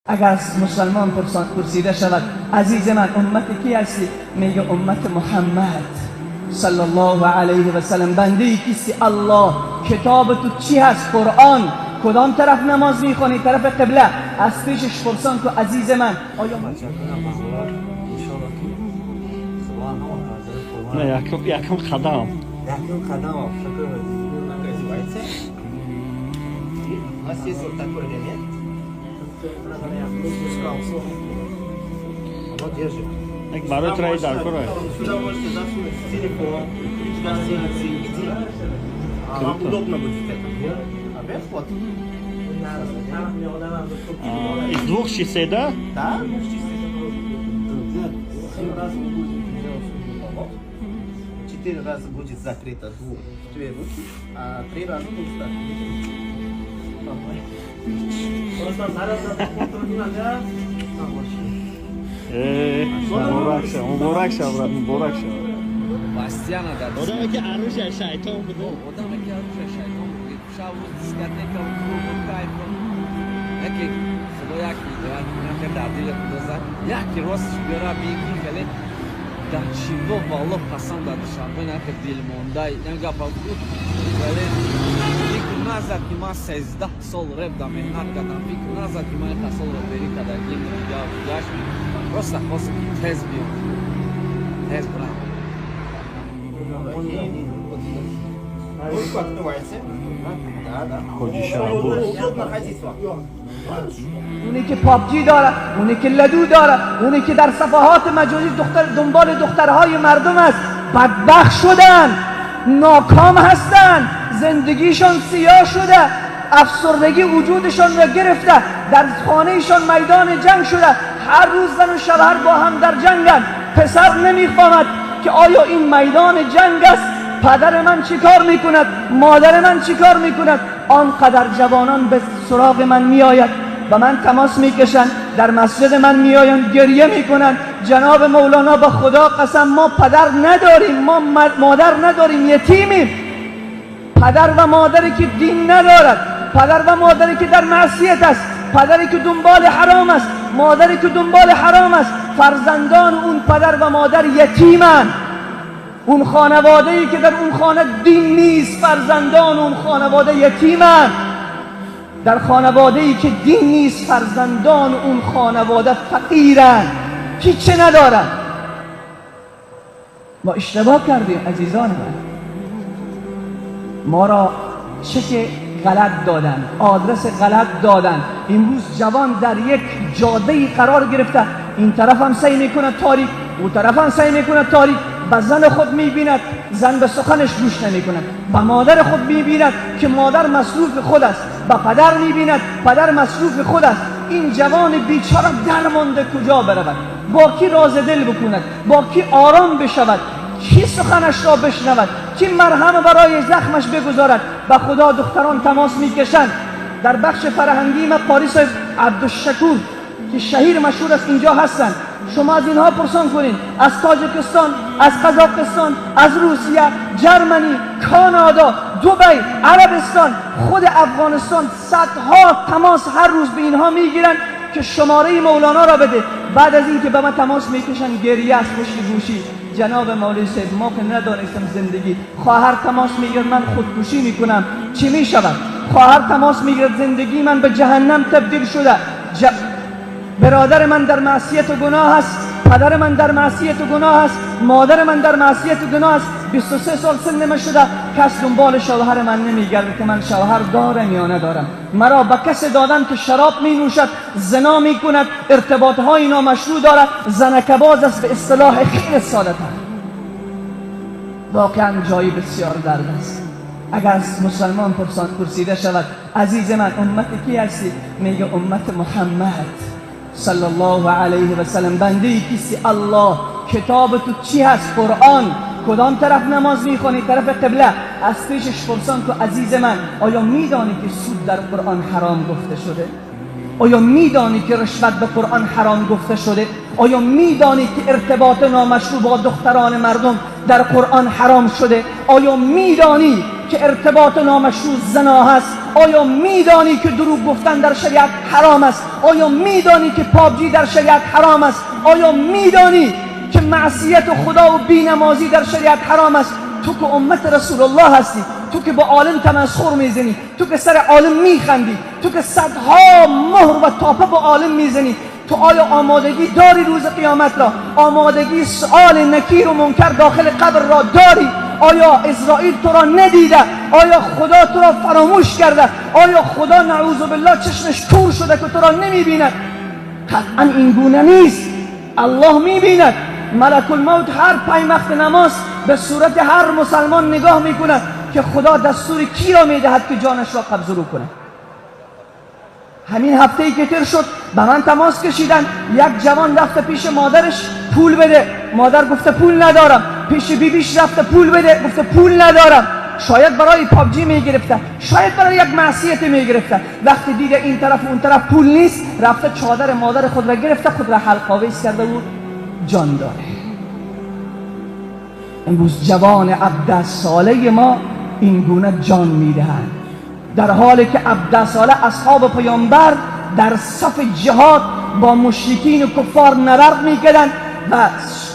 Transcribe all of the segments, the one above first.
اگر از مسلمان پرسیده شود عزیز من امت کی هستی؟ میگه امت محمد صلی الله علیه و سلم. بنده کیستی؟ الله. کتاب تو چی هست؟ قرآن. کدام طرف نماز میخوانی؟ طرف قبله. از پیشش پرسان که عزیز من آیا نه یکم قدم У нас есть вот такой элемент. Оно держит. Сюда можете засунуть телефон, гостиницы и деньги. А вам удобно будет это. А вверх вот. Из двух частей, да? Да, двух частей. 7 раз вы будете делать уголок. 4 раза будет закрыто две руки, а 3 раза будет открыто. مبارک شد، مبارک شد برات، مبارک شد. Бастиана дар одаме ки арӯша шайтон буд, одаме ки арӯша шайтон буд, шаб рӯз дискотека ва клуб ва кайф. Яке худо як ҳидоят кунад, дар дили худо зад, яке росташ биёра бигӣ хеле дар чиво валлоҳ қасам дар Душанбе наки дилмонда ин гапа буд, вале фикр назад ки ман 13 сол реп да меҳнат кардам, фикр назад ки ман ин сол репери кардагим дигар просто хостам ки тез биём, тез бирам. Руку открываете. Да, да. Удобно ходить вам. اونی که پابجی داره، اونی که لدو داره، اونی که در صفحات مجازی دنبال دخترهای مردم است، بدبخت شدن، ناکام هستن، زندگیشان سیاه شده، افسردگی وجودشان را گرفته، در خانهشان میدان جنگ شده، هر روز زن و شوهر با هم در جنگن. پسر نمیفهمد که آیا این میدان جنگ است، پدر من چی کار میکند، مادر من چی کار میکند. آنقدر جوانان به سراغ من میآید، به من تماس میکشند، در مسجد من میآیند، گریه میکنند، جناب مولانا به خدا قسم ما پدر نداریم، ما مادر نداریم، یتیمیم. پدر و مادری که دین ندارد، پدر و مادری که در معصیت است، پدری که دنبال حرام است، مادری که دنبال حرام است، فرزندان اون پدر و مادر یتیمند. اون خانواده‌ای که در اون خانه دین نیست، فرزندان اون خانواده یتیمند. در خانواده‌ای که دین نیست، فرزندان اون خانواده فقیرند، هیچ ندارند. ما اشتباه کردیم عزیزان من، ما را چک غلط دادن، آدرس غلط دادن. امروز جوان در یک جاده‌ای قرار گرفته، این طرف هم سعی میکنه تاریک، اون طرف هم سعی میکنه تاریک، به زن خود میبیند، زن به سخنش گوش نمیکند، به مادر خود میبیند که مادر مصروف خود است، به پدر میبیند، پدر مصروف خود است. این جوان بیچاره درمانده کجا برود، با کی راز دل بکند، با کی آرام بشود، کی سخنش را بشنود، کی مرهم برای زخمش بگذارد. به خدا دختران تماس میکشند. در بخش فرهنگی ما قاری صاحب عبدالشکور که شهیر مشهور است اینجا هستند، شما از اینها پرسان کنین، از تاجیکستان، از قزاقستان، از روسیه، جرمنی، کانادا، دبی، عربستان، خود افغانستان، صدها تماس هر روز به اینها میگیرن که شماره مولانا را بده. بعد از اینکه به من تماس میکشن گریه از پشت گوشی، جناب مولوی صاحب ما که ندانستم زندگی. خواهر تماس میگیرد من خودکشی میکنم، چی میشود؟ خواهر تماس میگیرد زندگی من به جهنم تبدیل شده، برادر من در معصیت و گناه است، پدر من در معصیت و گناه است، مادر من در معصیت و گناه است، 23 سال سن من شده، کس دنبال شوهر من نمیگرده که من شوهر دارم یا ندارم. مرا به کس دادن که شراب می نوشد، زنا می کند، ارتباط های نامشروع دارد، زنکباز است، به اصطلاح خیلی ساده تر. واقعا جایی بسیار درد است. اگر از مسلمان پرسیده شود عزیز من امت کی هستی؟ میگه امت محمد صلی الله علیه و سلم. بنده کیستی؟ الله. کتاب تو چی هست؟ قرآن. کدام طرف نماز میخوانی؟ طرف قبله. از پیشش پرسان که عزیز من آیا میدانی که سود در قرآن حرام گفته شده؟ آیا میدانی که رشوت به قرآن حرام گفته شده؟ آیا میدانی که ارتباط نامشروع با دختران مردم در قرآن حرام شده؟ آیا میدانی که ارتباط نامشروع زنا هست؟ آیا میدانی که دروغ گفتن در شریعت حرام است؟ آیا میدانی که پابجی در شریعت حرام است؟ آیا میدانی که معصیت خدا و بینمازی در شریعت حرام است؟ تو که امت رسول الله هستی، تو که با عالم تمسخر میزنی، تو که سر عالم میخندی، تو که صدها مهر و تاپه با عالم میزنی، تو آیا آمادگی داری روز قیامت را؟ آمادگی سؤال نکیر و منکر داخل قبر را داری؟ آیا اسرائیل تو را ندیده؟ آیا خدا تو را فراموش کرده؟ آیا خدا نعوذ بالله چشمش کور شده که تو را نمیبیند؟ قطعا این گونه نیست. الله میبیند. ملک الموت هر 5 وقت نماز به صورت هر مسلمان نگاه میکند که خدا دستور کی را میدهد که جانش را قبض رو کند. همین هفته ای که تیر شد به من تماس کشیدن، یک جوان رفته پیش مادرش پول بده، مادر گفته پول ندارم. پیش بیبیش رفته پول بده، گفته پول ندارم. شاید برای پابجی میگرفته، شاید برای یک معصیت میگرفته. وقتی دیده این طرف و اون طرف پول نیست، رفته چادر مادر خود را گرفته، خود را حلقاویز کرده و جان داره. امروز جوان 17 ساله ما این گونه جان میدهند، در حالی که 17 ساله اصحاب پیامبر در صف جهاد با مشرکین و کفار نبرد میکردند و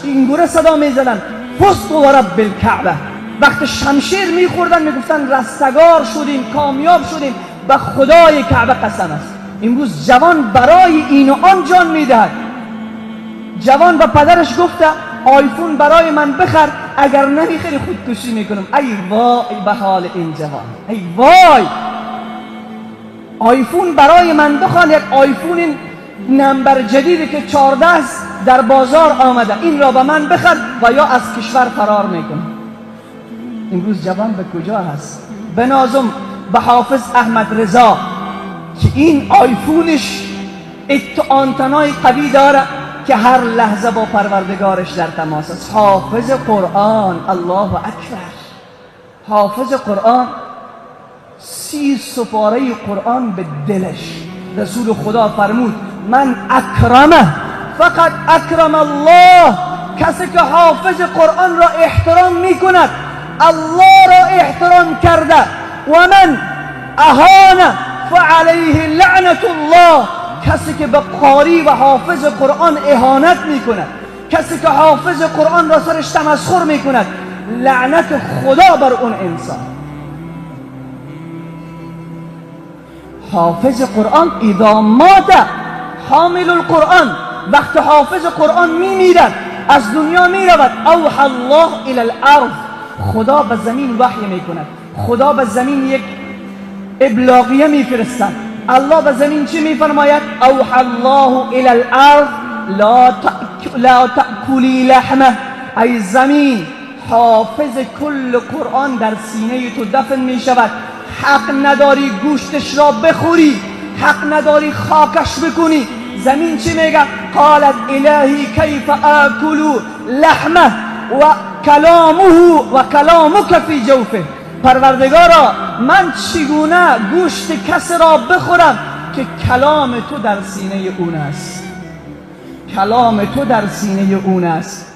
این گونه صدا میزدند: فزت و رب الکعبه. وقت شمشیر میخوردن میگفتن رستگار شدیم، کامیاب شدیم، به خدای کعبه قسم است. امروز جوان برای این و آن جان میدهد. جوان به پدرش گفته آیفون برای من بخر، اگر نمیخری خودکشی میکنم. ای وای به حال این جوان، ای وای. آیفون برای من بخوان، یک آیفون نمبر جدیدی که 14 در بازار آمده، این را به من بخر و یا از کشور فرار میکنم. امروز جوان به کجا هست؟ بنازم به حافظ احمد رضا که این آیفونش آنتنای قوی داره که هر لحظه با پروردگارش در تماس است. حافظ قرآن، الله اکبر، حافظ قرآن، 30 سپاره قرآن به دلش. رسول خدا فرمود من اکرمه فقط اکرم الله. کسی که حافظ قرآن را احترام میکند الله را احترام کرده. و من اهانه فعلیه لعنت الله. کسی که به قاری و حافظ قرآن اهانت میکند، کسی که حافظ قرآن را سرش تمسخر میکند، لعنت خدا بر اون انسان. حافظ قرآن اذا مات حامل القرآن، وقت حافظ قرآن میمیرد، از دنیا میرود، اوحى الله الى الارض، خدا به زمین وحی میکند، خدا به زمین یک ابلاغیه میفرستد. الله به زمین چی میفرماید؟ اوحى الله الى الارض لا تأکلی لحمه. ای زمین، حافظ کل قرآن در سینه تو دفن میشود، حق نداری گوشتش را بخوری، حق نداری خاکش بکنی. زمین چی میگه؟ قالت الهی کیف آکل لحمه و کلامه و کلامک فی جوفه. پروردگارا من چگونه گوشت کس را بخورم که کلام تو در سینه اون است، کلام تو در سینه اون است.